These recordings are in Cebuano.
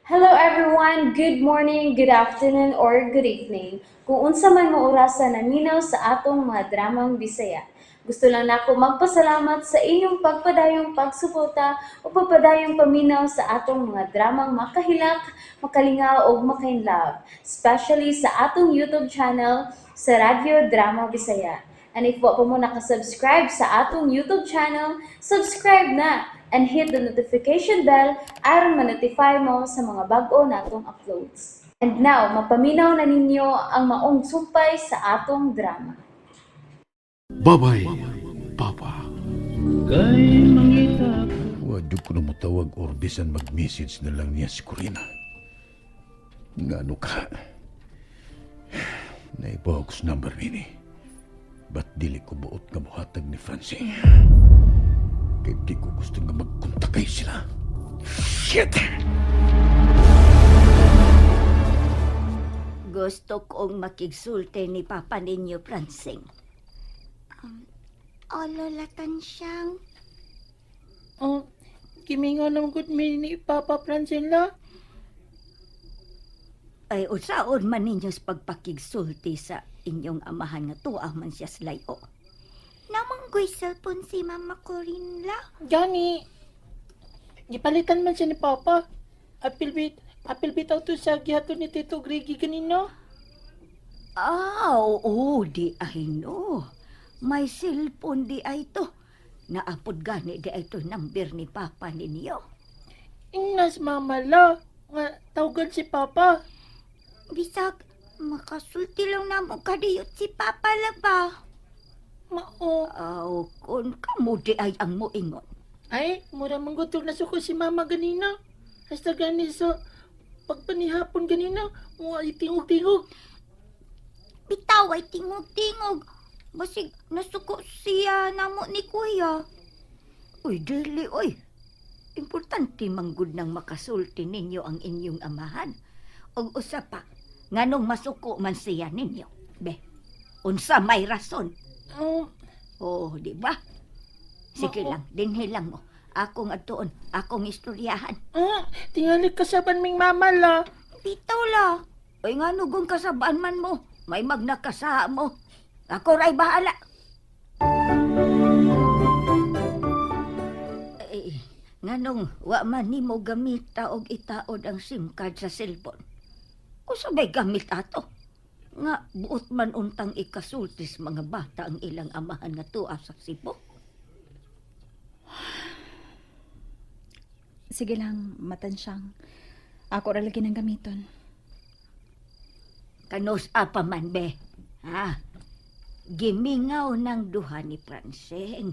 Hello everyone! Good morning, good afternoon, or good evening. Kung unsa man mo orasa naminaw sa atong mga dramang Bisaya. Gusto lang nako magpasalamat sa inyong pagpadayong pagsuporta o pagpadayong paminaw sa atong mga dramang makahilak, makalingaw ug makainlove, especially sa atong YouTube channel sa Radyo Drama Bisaya. And if wa pa mo nakasubscribe sa atong YouTube channel, subscribe na and hit the notification bell aron ma-notify mo sa mga bag-o natong uploads. And now, mapaminaw na ninyo ang maong sumpay sa atong drama. Babay, Papa. Kay mangita Wa jud ko na motawag or bisan mag-message na lang niya si Corina. Ngano ka? Naibaw ko sa number nini. But dili ko buot nga muhatag ni Francine? Kay di ko gusto nga magkontakay sila. Shit! Gusto kong makigsulte ni Papa ninyo, Francing. O, Lola Tansyang. Oh, gimingaw naman gud mi ni Papa Francine la. Ay, usaon man ninyo sa pagpakigsulti sa inyong amahan nga tuwa man siya sa layo. Namanggoy cellphone si Mama Corinne la. Gani, gipalitan man siya ni Papa. Apil bitaw to sa gihatod ni Tito Gregi ganino. Ah, oo, di ay no. May cellphone di ay to. Naapod gani di ay to number ni Papa ninyo. Ingnas Mama la, nga tawgan si Papa. Bisag, makasulti lang namo kadiyot si Papa la ba? Mao. Aw, kun kamo di ay ang moingon. Ay, mura manggutog na suko si Mama ganina. Hasta gani sa pagpanihapon ganina, mo ay tingog-tingog. Bitaw ay tingog-tingog. Basig, nasuko siya namo ni Kuya. Uy, dili, uy. Importante manggod nang makasulti ninyo ang inyong amahan. Og usa pa, nganong masuko man siya ninyo. Be, unsa may rason. Oh, Oo, di ba? Sige Mao. lang, dinhi lang mo. Akong adtuon, akong istoryahan. ah, tingali kasaban ming Mama la. Bitaw la. Uy, ngano kung kasabaan man mo, may magnakasaha mo. Ako ray bahala. Eh, nganong wa man nimo gamita og itaod ang SIM card sa cellphone. Usa may gamit ato? Nga buot man untang ikasultis mga bata ang ilang amahan nga tuwa sa Cebu. Sige lang, matansyang. Ako ra lagi ng gamiton. Kanus apa man be. Ha? Gimingaw ng duha ni Franceng.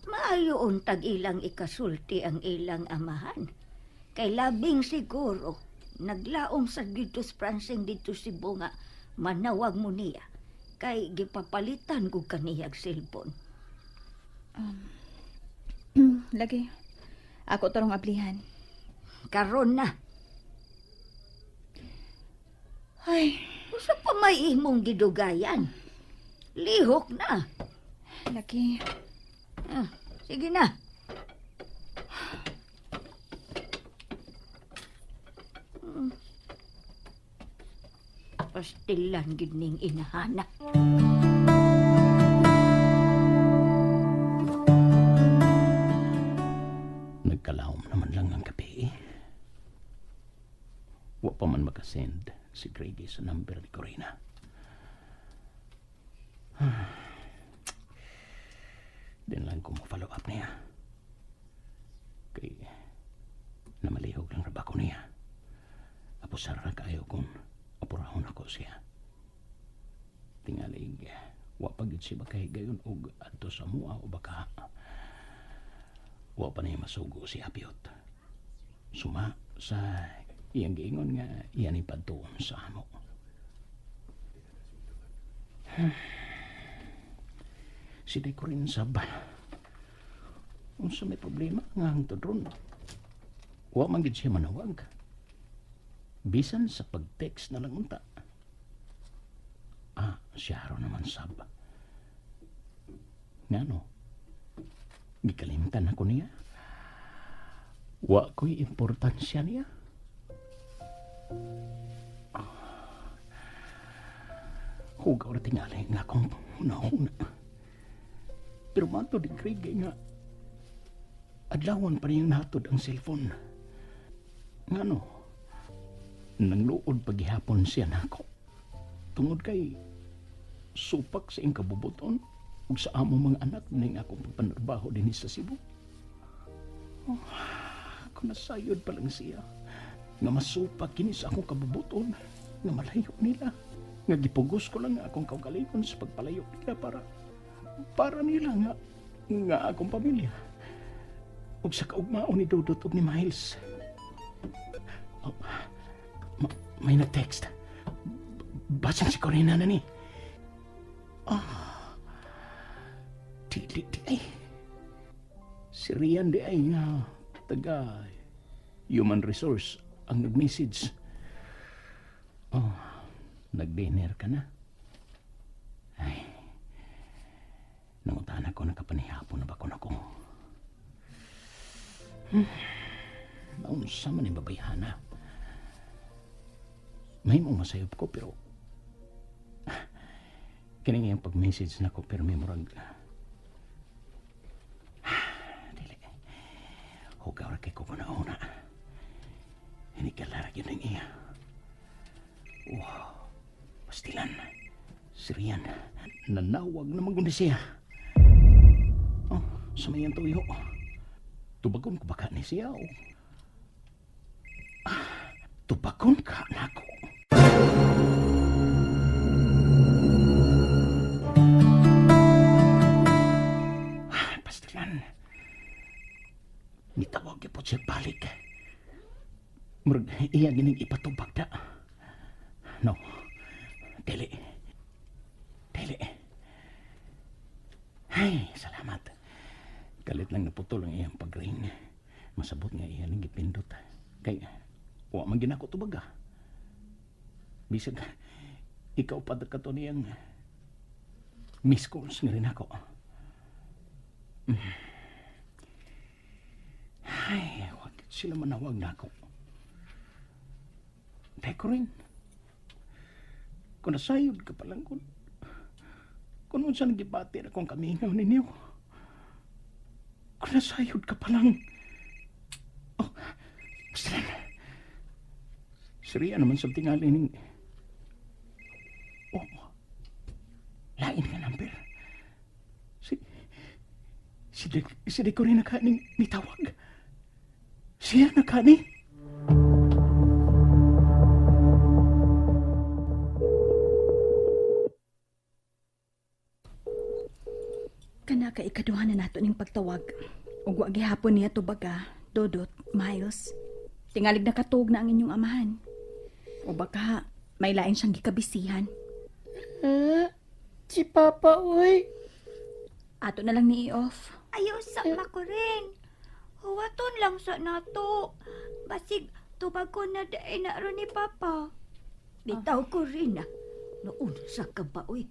Maayo untag ilang ikasulti ang ilang amahan. Kay labing siguro, naglaom sa dito si Franceng dito si Bunga, manawag mo niya. Kay gipapalitan ko kaniyag cellphone. Lagi. Ako torong ablihan. Karon na, Ay, usa pa may imong gidugayan. Lihok na. lagi. Ah, sige na. Pastilan gid ning inahana. Nagkalawom naman lang ang kape eh. Wa pa man makasend si Grady sa number ni Corina. Din lang ko mo-follow up niya. Kay namalihog lang ra ba ko niya. Apusar ra kaayo kung apurahon ako siya. Tingalig, wa pa gid siya makahigayon og adto sa mua o baka wa pa niya masugo si Apiot. Suma sa iyang giingon nga iyan ipadtuon sa amo. Si Day rin sab. Unsa may problema nga hangtod ron? Wa man gid siya manawag. Bisan sa pag-text na lang unta. Ah, siya ro naman sab. Ngano? Gikalimtan ako niya. Wa ko'y importansya niya. Hugaw na tingali nga akong huna-huna. Pero matod di Craig kay nga adlawan pa niyang natod ang cellphone. Nga no, nangluod paghihapon siya nako. Tungod kay supak sa iyang kabubuton ug sa among mga anak ning akong pagpanarbaho dinhi sa Cebu. Oh, kung nasayod pa lang siya nga masupak kini sa akong kabubuton nga malayo nila nga gipugos ko lang ang akong kaugalingon sa pagpalayo nila para para nila nga nga akong pamilya ug sa kaugmaon ni Dudut ug ni Miles. Oh, may nag-text. Basin si Corina na ni. Ah, di, di, ay. Si Rian di ay nga taga human resource ang nag-message. Oh, nag-dinner ka na? Ay, nangutan ako nakapanihapon na ba ko nako. Naunsa man yung babayhana. May mo masayop ko pero kining iyang pag-message na ko pero may murag dili. Hugaw ra kay ko una. Hinikalara gyud ang iya. Wow. Pastilan. Si Rian. Nanawag na magundi siya. Oh, sa mayang tuyo. Tubagon ko baka ni siya. Oh. Ah, tubagon ka nako. Ah, pastilan. Nitawag gyud po siya balik. Murag iya gining ipatubag da. No. Dili. Dili. Ay, salamat. Kalit lang naputol ang iyang pag-ring. Masabot nga iya ning gipindot. Kay wa man ginako tubag ah. Bisag ikaw pa ka to niyang miss calls nga rin ako. Ay, wag sila manawag na ako. Dahil ko rin. Kung nasayod ka pa lang, kung unsa nang gibati na kong kamingaw ninyo. Kung nasayod ka pa lang. Oh, basta lang. Si Ria naman sa tingali ning... Oh, lain nga number. Si... Si De, si De Corina ka ning nitawag. Siya na ka ni. Kana ka ikaduha na nato ning pagtawag. Ug wa gihapon niya tubag ah, Dodot, Miles. Tingalig nakatuog na ang inyong amahan. O baka may lain siyang gikabisihan. Eh, si Papa, oy. Ato na lang ni i-off. Ayaw sa makurin. Huwaton lang sa nato. Basig, tubag ko na daay na ron ni Papa. Bitaw ko rin ah. Noon sa ka ba, uy.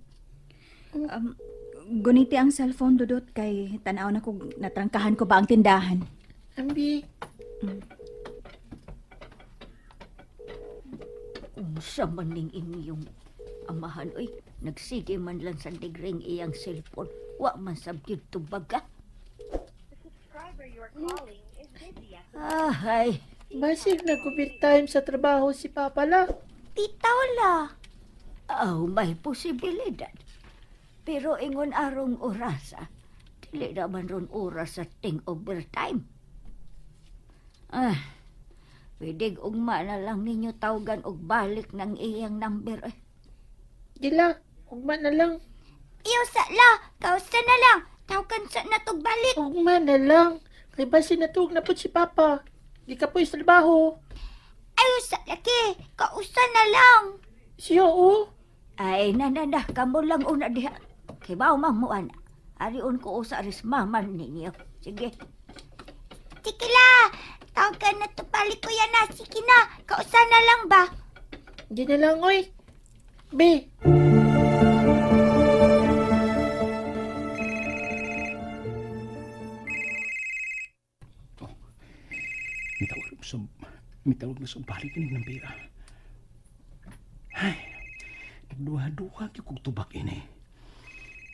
Guniti ang cellphone, Dudot, kay tanaw na kung natrangkahan ko ba ang tindahan. Ambi, Unsa man ning inyong amahan, uy. Nagsige man lang sa digring iyang cellphone. Wa man sab gyud tubag ah. Ay, basig nag-overtime sa trabaho si Papa la. Bitaw la. aw, may posibilidad. Pero ingon arong oras, ah. Dili naman ron oras sa ting overtime. Ah, pwede ugma na lang ninyo tawgan og balik ng iyang number. Eh. Gila, ugma na lang. Iyo sa la. Kausa na lang. Tawgan sa natog balik. Ugma na lang. Kay basin natuog na po si Papa. Di ka po sa trabaho. Ayaw sa laki. Kausa na lang. Siya, oh. Ay, na na na, kamo lang una diha. Kay bao man mo ana. Arion ko usa ris maman ninyo. Sige. Sige la. Tawgan na to balik ko yan na. Sige na. Kausa na lang ba? Di na lang, oy. Be, Mitawag sa mitawag na sa balik ni ng pera. Ay, nagduha-duha gyud kog tubag ini.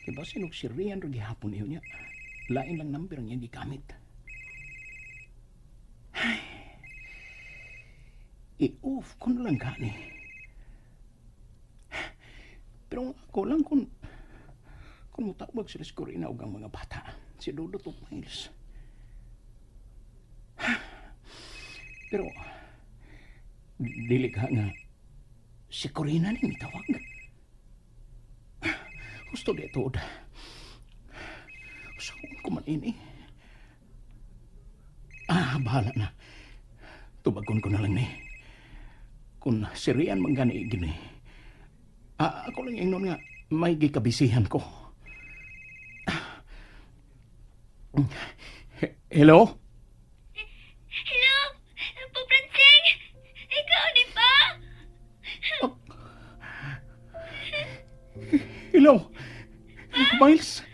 Kay basin og si Rian ra gihapon iyo niya. Lain lang number ang iyang gigamit. Ay, i-off ko na lang gani. Pero ako lang kung mutawag sila si Corina og ang mga bata, si Dudot ug Miles. Pero dili ka nga si Corina ni mitawag. Gusto di tuod. Saan ko man ini? Ah, bahala na. Tubagon ko na lang ni. Kung si Rian man gani gini. Ah, ako lang ingnon nga may gikabisihan ko. Ah. Hello? Hello? Pa Francing? Ikaw ni pa? Hello? Miles?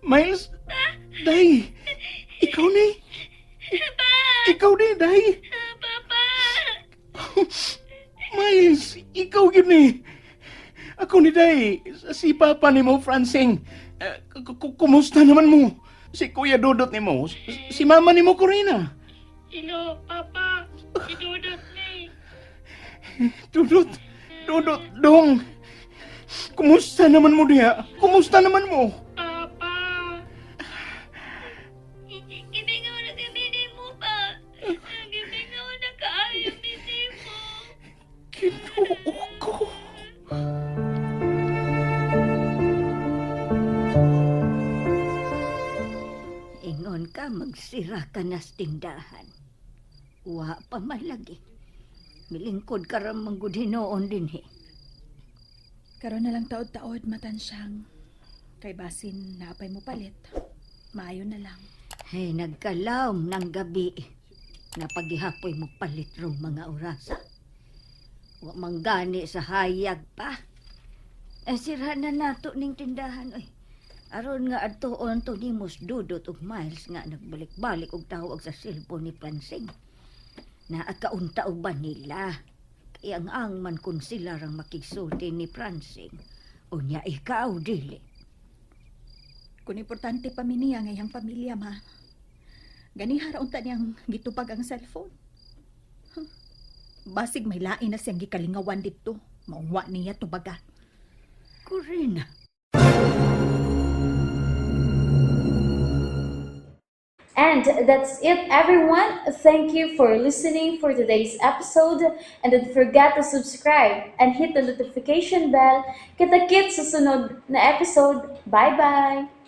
Miles? Day! Ikaw ni? Ikaw ni, Day! Papa! Miles, ikaw yun eh. Ako ni Day, si Papa ni mo, Francing. Eh, kumusta naman mo? Si Kuya Dudot ni mo, si Mama ni mo, Corina. Hello, Papa. Si Dudot ni. Dudot, Dudot, Dong. Kumusta naman mo diha? Kumusta naman mo? Papa. Gimingaw na kami ni mo pa. Gimingaw na kaayo mi ni mo. Ginoo ko. Ingon ka, magsira ka na sa tindahan. Wa pa man lagi. Milingkod ka ra man gud hinuon dinhi. Karon na lang taod-taod matansyang. Kay basin naapay mo palit. Maayo na lang. Hey, nagkalawm ng gabi. Napagihapoy mo palit rong mga orasa. Wa man gani sa hayag pa. Eh, sira na nato ning tindahan oy. Aron nga adtuon to ni Mos Dudot ug Miles nga nagbalik-balik og tawag sa cellphone ni Francing. Naakaunta og ba nila? Kaya ang ang man kun sila rang makigsulti ni Francing. Unya ikaw dili. Kung importante pa mi niya nga iyang pamilya, ma. Ganiha ra unta niyang gitupag ang cellphone. Huh. Basig may lain na siyang gikalingawan dito. Maungwa niya tubaga. Corina. And that's it, everyone. Thank you for listening for today's episode. And don't forget to subscribe and hit the notification bell. Kita-kits sa sunod na episode. Bye-bye!